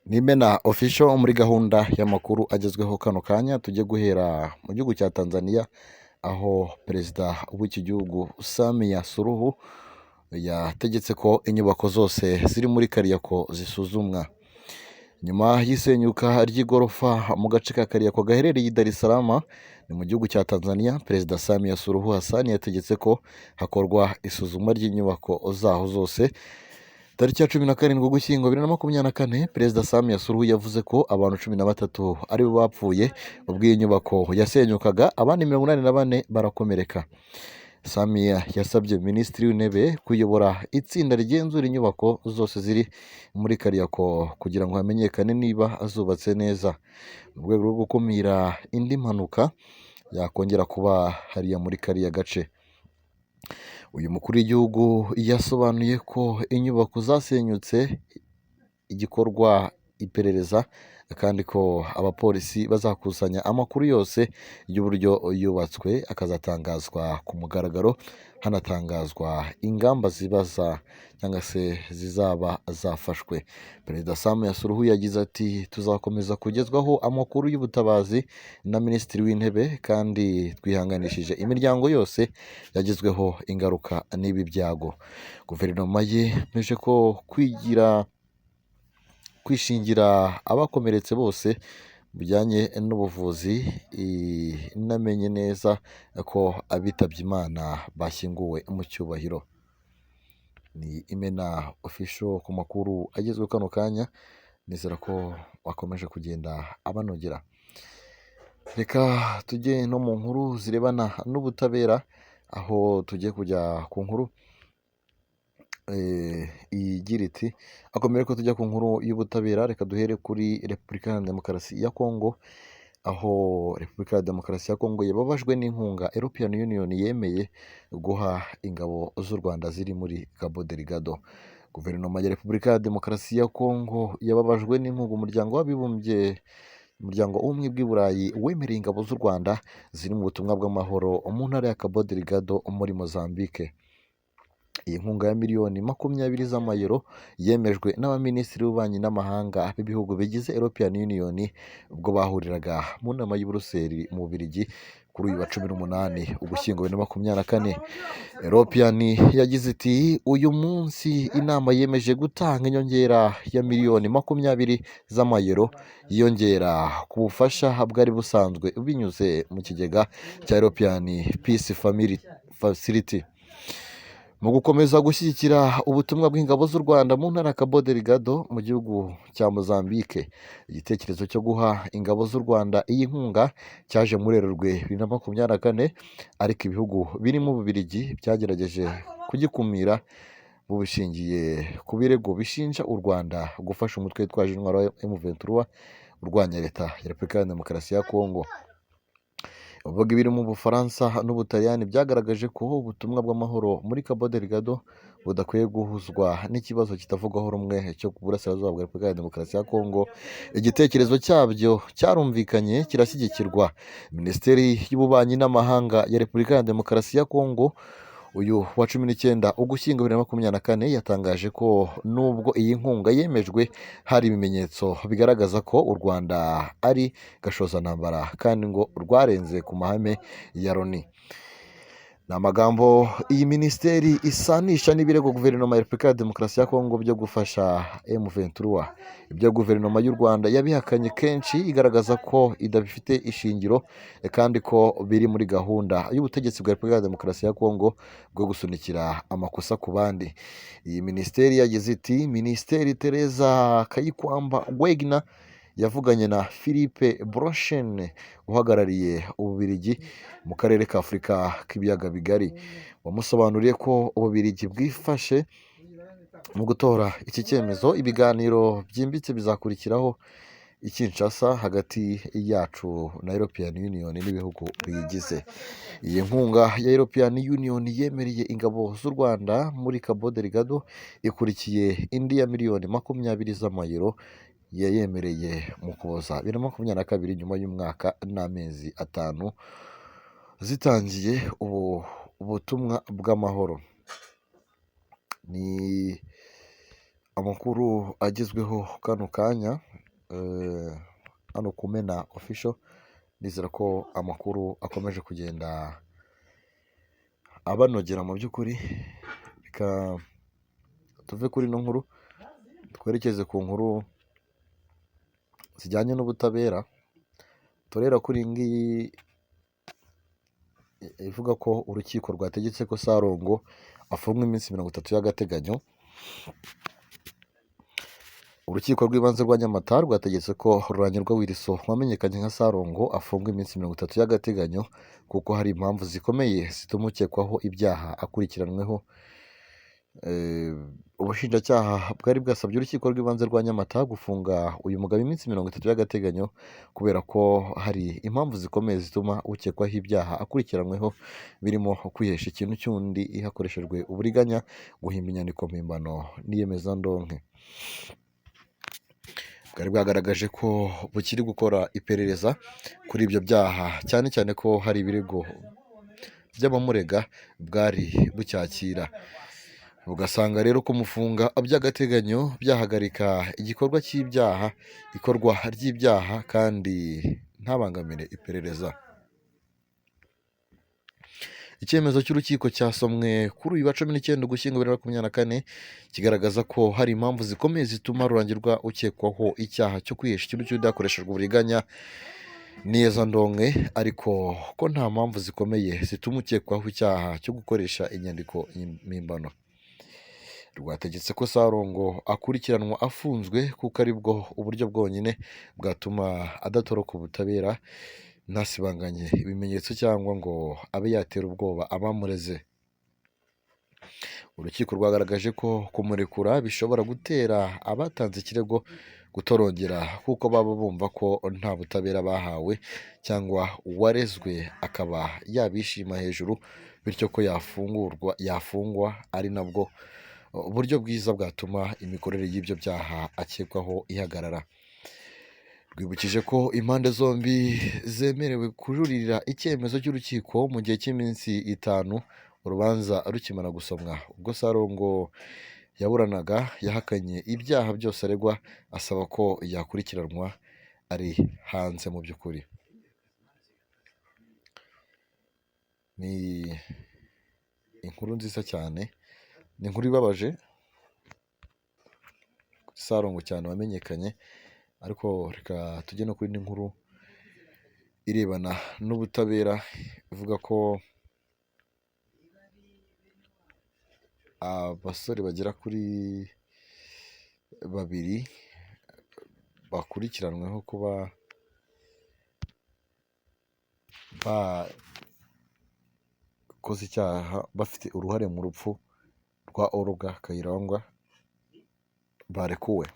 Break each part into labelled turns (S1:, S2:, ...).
S1: Nimena Official muri gahunda y'amakuru agezweho kano kanya. Tujye guhera mu gihugu cya Tanzania, aho perezida w'iki gihugu Samia Suluhu yategetse ko inyubako zose ziri muri Kariako zisuzumwa nyuma y'isenyuka ry'igorofa mu gace ka Kariako gaherereye i Dar es Salaam, ni mu gihugu cya Tanzania. Perezida Samia Suluhu Hassan yategetse ko hakorwa isuzuma ry'inyubako zaho zose. Tariki ya 17 Ugushyingo 2024, Perezida Samia Suluhu yavuze ko abantu 13 aribo bapfuye ubwo iyi nyubako yasenyukaga, abandi 84 barakomereka. Samia yasabye Minisitiri w'Intebe kuyobora itsinda rigenzura inyubako zose ziri muri Kariako kugira ngo hamenyekane niba zubatse neza, mu rwego rwo gukumira indi mpanuka yakongera kuba hariya muri kariya gace. Uyu mukuru w'igihugu yasobanuye ko inyubako zasenyutse igikorwa iperereza, kandi ko abapolisi bazakusanya amakuru yose y'uburyo yubatswe, akazatangazwa ku mugaragaro, hanatangazwa ingamba zibaza cyangwa se zizaba zafashwe. Perezida Samia Suluhu yagize ati: "Tuzakomeza kugezwaho amakuru y'ubutabazi na Minisitiri w'Intebe, kandi twihanganishije imiryango yose yagizweho ingaruka n'ibi byago." Guverinoma yemeje ko kwigira kwishingira abakomeretse bose bijyanye n'ubuvuzi, inamenye neza ko abitabye Imana bashyinguwe mu cyubahiro. Ni Imena Official ku makuru agezweho kano kanya, nizera ko wakomeje kugenda abanogera. Reka tujye no mu nkuru zirebana n'ubutabera, aho tugiye kujya ku nkuru igira iti akomere ko tujya ku nkuru y'ubutabera. Reka duhere kuri Repubulika ya Demokarasi ya Kongo, aho Repubulika ya Demokarasi ya Kongo yababajwe n'inkunga European Union yemeye guha ingabo z'u Rwanda ziri muri Cabo Delgado. Guverinoma ya Repubulika ya Demokarasi ya Kongo yababajwe n'inkunga umuryango w'abibumbye, Umuryango w'Ubumwe bw'i Burayi, wemereye ingabo z'u Rwanda ziri mu butumwa bw'amahoro mu ntara ya Cabo Delgado muri Mozambique. Iyi nkunga ya miliyoni 20 z'amayero yemejwe n'abaminisitiri b'ububanyi n'amahanga b'ibihugu bigize European Union ubwo bahuriraga mu nama y'i Buruseli mu Bubiligi kuri uyu wa 18 Ugushyingo 2024. European yagize iti: "Uyu munsi inama yemeje gutanga inyongera ya miliyoni 20 z'amayero yiyongera ku bufasha bwari busanzwe binyuze mu kigega cya European Peace Family Facility mu gukomeza gushyigikira ubutumwa bw'ingabo z'u Rwanda mu ntara ya Cabo Delgado mu gihugu cya Mozambique." Igitekerezo cyo guha ingabo z'u Rwanda iyi nkunga cyaje muri Werurwe 2024, ariko ibihugu birimo Ububiligi byagerageje kugikumira bubishingiye ku birego bishinja u Rwanda gufasha umutwe witwaje intwaro wa M23 urwanya leta ya Repubulika ya Demokarasi ya Kongo. Ubwo ibiri mu Bufaransa n'Ubutaliyani byagaragaje ko ubutumwa bw'amahoro muri Cabo Delgado budakwiye guhuzwa n'ikibazo kitavugwaho rumwe cyo ku burasirazuba bwa Repubulika ya Demokarasi ya Kongo, igitekerezo cyabyo cyarumvikanye kirashyigikirwa. Minisiteri y'Ububanyi n'Amahanga ya Repubulika ya Demokarasi ya Kongo uyu wa 19 Ugushyingo 2024 yatangaje ko nubwo iyi nkunga yemejwe, hari ibimenyetso bigaragaza ko u Rwanda ari gashozantambara kandi ngo rwarenze ku mahame ya Loni. Ni amagambo iyi minisiteri isanisha n'ibirego guverinoma ya Repubulika ya Demokarasi ya Kongo byo gufasha M23. Ibyo guverinoma y'u Rwanda yabihakanye kenshi, igaragaza ko idafite ishingiro kandi ko biri muri gahunda y'ubutegetsi bwa Repubulika ya Demokarasi ya Kongo bwo gusunikira amakosa ku bandi. Iyi minisiteri yagize iti: "Minisiteri Teresa Kayikwamba Wegner yavuganye na Philippe Bronchen uhagarariye Ububiligi mu karere ka Afurika k'Ibiyaga Bigari, wamusobanuriye ko Ububiligi bwifashe mu gutora iki cyemezo. Ibiganiro byimbitse bizakurikiraho i Kinshasa hagati yacu na European Union n'ibihugu biyigize." Iyi nkunga ya European Union yemereye ingabo z'u Rwanda muri Cabo Delgado ikurikiye indi ya miliyoni 20 z'amayero yayemereye mu Ukuboza 2022, nyuma y'umwaka n'amezi 5 zitangiye ubu butumwa bw'amahoro. Ni amakuru agezweho kano kanya. hano ku Mena Official. Nizera ko amakuru akomeje kugenda abanogera mu by'ukuri. Reka tuve kuri ino nkuru twerekeze ku nkuru zijyanye n'ubutabera. Turera kuri iyi ngiyi ivuga ko urukiko rwategetse ko Sarongo afungwa iminsi 30 y'agateganyo. Urukiko rw'ibanze rwa Nyamata rwategetse ko Rurangirwa Wilson wamenyekanye nka Sarongo afungwa iminsi 30 y'agateganyo kuko hari impamvu zikomeye zituma ukekwaho ibyaha akurikiranweho. Ubushinjacyaha bwari bwasabye urukiko rw'ibanze rwa Nyamata gufunga uyu mugabo iminsi 30 y'agateganyo kubera ko hari impamvu zikomeye zituma ukekwaho ibyaha akurikiranyweho, birimo kwihesha ikintu cy'undi hakoreshejwe uburiganya, guhimba inyandiko mpimbano n'iyemezandonke. Bwari bwagaragaje ko bukiri gukora iperereza kuri ibyo byaha, cyane cyane ko hari ibirego by'abamurega bwari bucyakira, bugasanga rero kumufunga by'agateganyo byahagarika igikorwa cy'ibyaha, ikorwa ry'ibyaha kandi ntabangamire iperereza. Icyemezo cy'urukiko cyasomwe kuri uyu wa 19 Ugushyingo 2024, kigaragaza ko hari impamvu zikomeye zituma Rurangirwa ukekwaho icyaha cyo kwihesha ikintu cy'undi hakoreshejwe uburiganya n'iyezandonke, ariko ko nta mpamvu zikomeye zituma ukekwaho icyaha cyo gukoresha inyandiko mpimbano. Rwategetse ko Sarongo akurikiranwa afunzwe kuko aribwo uburyo bwonyine bwatuma adatoroka ubutabera, ntasibanganye ibimenyetso cyangwa ngo abe yatera ubwoba abamureze. Urukiko rwagaragaje ko kumurekura bishobora gutera abatanze ikirego gutorongera kuko baba bumva ko nta butabera bahawe, cyangwa uwarezwe akaba yabishima hejuru, bityo ko yafungwa ari nabwo uburyo bwiza bwatuma imikorere y'ibyo byaha akekwaho ihagarara. Rwibukije ko impande zombi zemerewe kujuririra icyemezo cy'urukiko mu gihe cy'iminsi 5 urubanza rukimara gusomwa. Ubwo Sarongo yaburanaga yahakanye ibyaha byose aregwa, asaba ko yakurikiranwa ari hanze mu by'ukuri. Ni inkuru nziza cyane, ni inkuru ibabaje Sarongo cyane wamenyekanye, ariko reka tujye no kuri indi nkuru irebana n'ubutabera ivuga ko abasore bagera kuri 2 bakurikiranweho kuba bakoze icyaha bafite uruhare mu rupfu rwa Olga Kayirangwa barekuwe.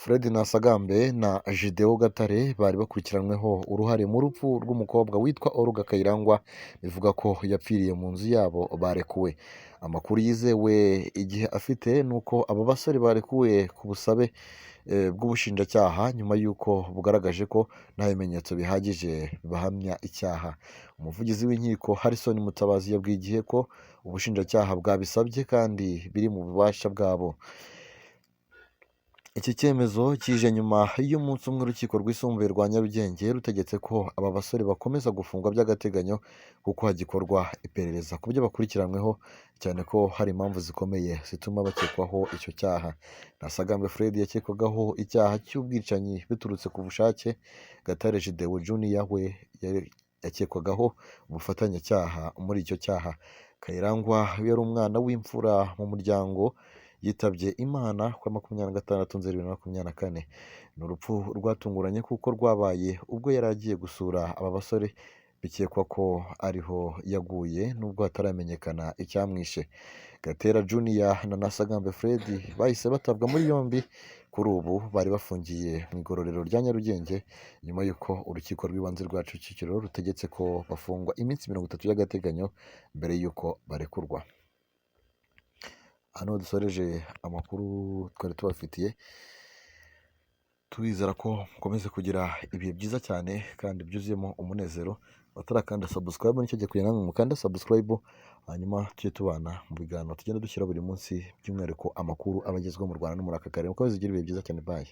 S1: Fred Nasagambe na Gideon Gatare bari bakurikiranweho uruhare mu rupfu rw'umukobwa witwa Olga Kayirangwa, bivuga ko yapfiriye mu nzu yabo barekuwe. Amakuru yizewe igihe afite ni uko aba basore barekuwe ku busabe bw'ubushinjacyaha nyuma y'uko bugaragaje ko nta bimenyetso bihagije bibahamya icyaha. Umuvugizi w'inkiko Harrison Mutabazi yabwiye Igihe ko ubushinjacyaha bwabisabye kandi biri mu bubasha bwabo. Iki cyemezo kije nyuma y'umunsi umwe urukiko rwisumbuye rwa Nyarugenge rutegetse ko aba basore bakomeza gufungwa by'agateganyo kuko hagikorwa iperereza ku byo bakurikiranyweho, cyane ko hari impamvu zikomeye zituma bakekwaho icyo cyaha. Nasagambe Fred yakekwagaho icyaha cy'ubwicanyi biturutse ku bushake, Gatare Gideon Junior we yakekwagaho ubufatanyacyaha muri icyo cyaha. Kayirangwa yari umwana w'imfura mu muryango, yitabye Imana ku wa 26 Nzeri 2024. Ni urupfu rwatunguranye kuko rwabaye ubwo yari agiye gusura aba basore, bikekwa ko ariho yaguye nubwo hataramenyekana icyamwishe. Gatera Junior na Nasagambe Fred bahise batabwa muri yombi, kuri ubu bari bafungiye mu igororero rya Nyarugenge nyuma y'uko urukiko rw'ibanze rwa Kicukiro rutegetse ko bafungwa iminsi 30 y'agateganyo mbere y'uko barekurwa. Hano dusoreje amakuru twari tubafitiye, turizera ko mukomeze kugira ibihe byiza cyane kandi byuzuyemo umunezero. Batarakanda subscribe, nicyo gihe kugira ngo mukande subscribe, hanyuma tujye tubana mu biganiro tugenda dushyira buri munsi, by'umwihariko amakuru aba agezweho mu Rwanda no muri aka karere. Mukomeze ugire ibihe byiza cyane, bye.